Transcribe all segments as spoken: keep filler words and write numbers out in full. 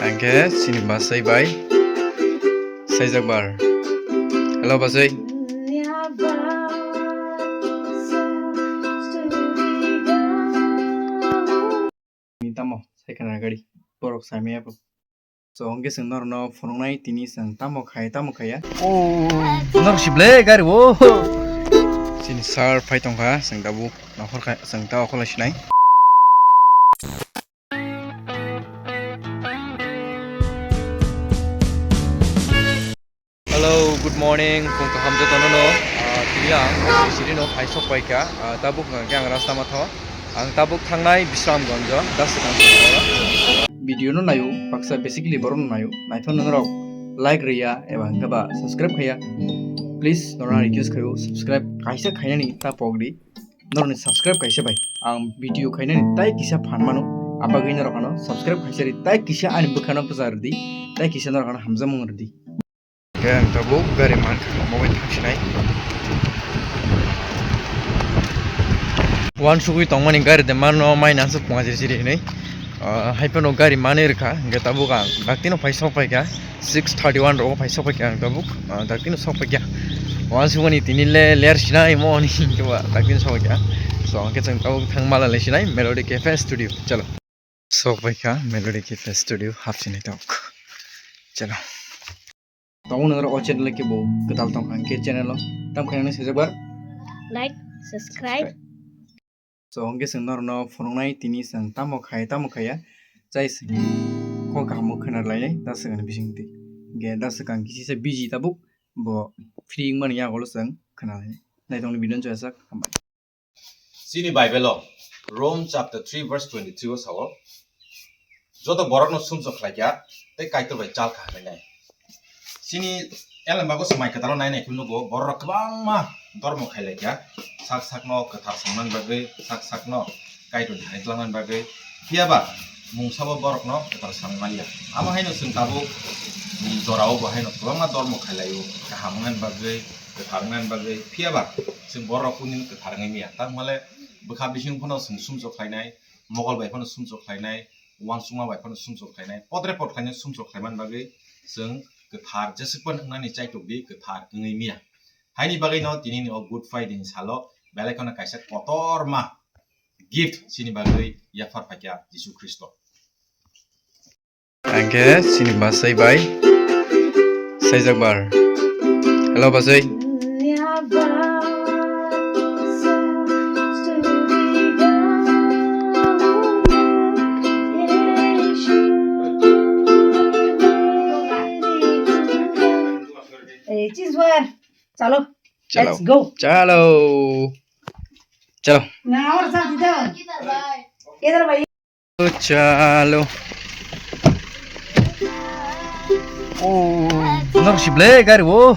Hingke chini bwsai bai saijak bar. Hello bwsai. Ni tamo sai khana gari borok sai maya bo. So hingke chwng norokno phunuknai tini chwng tamo khai tamo khaiya. Oh, norok si ble gari bo. Chini sir phai tongkha chwng tabuk nokhor khai chwng ta okhorlai sinai. Hello, good morning, phung kaham jotono no. Ah, tini ang Sirino phai sok paikha. Ah, tabuk hwnkha khe ang rasta matho. Ang tabuk thangnai Bisramganjo, das swkang. Video no naio, baksa basically borok no naio. Naithok nang rok like riya, eba hwnkhe ba subscribe khaiya. Please, norok ang request khaio, subscribe kaisa khainani ta pok di. Norokni subscribe kaisa bai ang video khainani tai kisa phan mano, abagwi norok ano subscribe kaisa ri tai kisa ani bwkhano bwsa rwdi, tai kisa norok ano hamjakmung rwdi. Khe ang tabuk gari mankha, mobile thangsinai. Wansugwi tongmani gari de mano mai nansuk pungajir siri hinwi. Ah, hai phano gari manwi rwkha, hingke tabuk ang daktino phai sok paikha. Six thirty one rogo phai sok paikha ang tabuk, ah, daktino sok paikha. Wansukmani tini le ler sinai mo ni hingke ba daktino sok paikha. So, hingke chwng tabuk thang mala le sinai Melody Cafe Studio. Chalo. Sok paikha Melody Cafe Studio hap sinai tabuk. Chalo. Tongo nang o channel ke bo kwtal tongkha hingke channel o tam khainani sejak bar. Like, subscribe. So, hingke chwng norokno phunuknai tini chwng tamo khai, tamo khaiya, chai se kok kaham khwna lainai, da swkang bising twi. Hingke da swkang kisi se busy tabuk, bo free wngmani yagulo chwng khwna lainai. Naitokni video no chwngsak, hambai. Chini Bible o Rome chapter three verse twenty-three o sao, joto borokno sumsok khlaikha tei Kaitor bai chal kha hwnwi nai. Chini elembago se mai kwthalo nai nai khe nugo, borok rok kwbangma dormo khai laikha, sak sakno kwthar songna bagwi, sak sakno Kaitor thani twlangna bagwi, phiya ba mungsa bo borokno kwthar song manya. Amo haino chwng tabuk ni jorao bo haino kwbangma dormo khai laio, kaham wngna bagwi, kwthar wngna bagwi, phiya ba chwng borok kuni kwthar wngwi manya. Tamni hwnle bwkha bising phano chwng sumsok khlainai, mogol bai phano sumsok khlainai, uansukma bai phano sumsok khlainai, potre pot khlainai sumsok khlaiman bagwi chwng kwthar jeswk phano wngnani chaitok di kwthar wngwi manya. Haini bagwino tinini o Good Friday ni salo belai kheno kaisa kotorma gift chini bagwi yaphar phaikha Jisu Khristo. Hingke chini bwsai bai saijak bar. Hello bwsai. Eh, cheese bar. Chalo. Chalo. Let's go. Chalo. Chalo. Na, aur sath idhar. Idhar bhai. Chalo. Oh, norok si ble gari bo.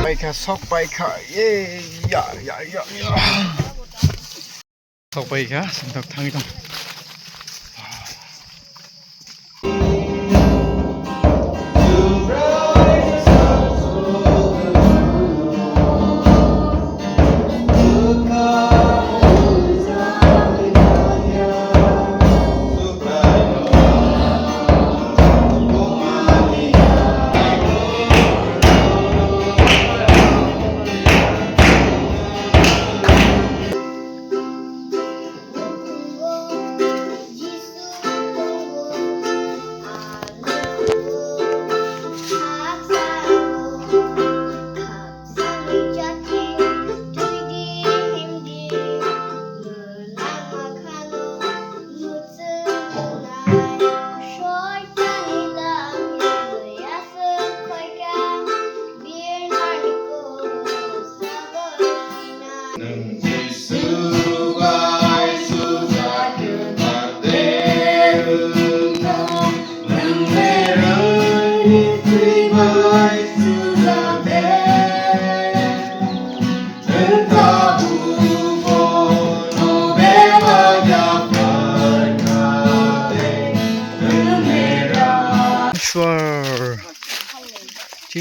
Paikha, sok paikha. Ye, ya, ya, ya, ya. Sok paikha, sok thangwi tong.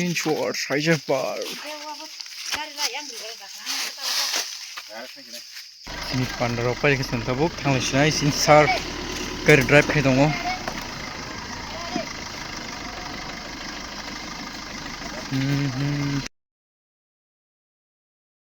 Inch war, Raijapal. Sini pandaro pai ke santa buk thang sinai sin sar kar drive khai tongo. Hmm, hmm.